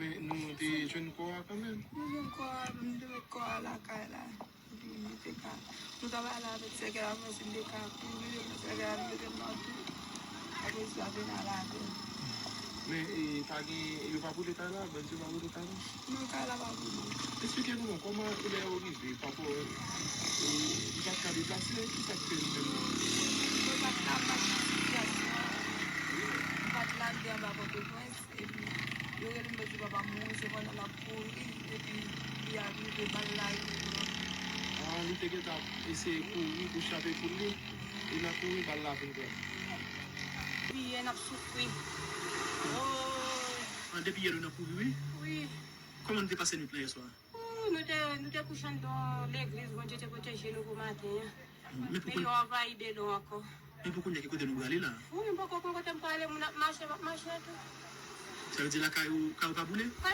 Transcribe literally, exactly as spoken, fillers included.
Men nou te jwenn kò a kanmenm. Nou jwenn kò a, nou te met kò a lakay la. Epi nou te ka, nou ta pale avèk sèkèy la, mwen si m te ka kouri, mwen sèkèy la, nou mete m nan tou. Apre sa, vin al avè m. Men e, pa gen, yo pa boule kay la, bandi yo pa boule kay la? Non, kay la pa boule. Eksplike nou non, kòman, lè yo rive, pa fò, e, li pa t ka deplase, ki sa k fè li menm? Mwen pa t la, m pa t nan sitiyasyon an. M pa t la, m te anba Pòtoprens. Epi, yo rele m, yo di papa m mouri, se pandan m ap kouri, epi li ap rive, bal la rive pran m. Ah, li te gentan ap eseye kouri pou chape poul li, e nan kouri, bal la vin pran. Depi yè n ap soufri. Oh. Ah, depi yè nou nan kouri, wi? Wi. Kòman nou te pase nwit lan yèswa? Oh, nou te, nou te kouche anndan legliz, Bondye te pwoteje nou pou maten an. Men pou Men kounye yo anvayi de nou ankò. Men pou kounye a, ki kote nou prale la? Wi, m poko konn kote m prale, moun ap mache, m ap mache tou. Sa vle di lakay ou, kay ou pa boule? Kay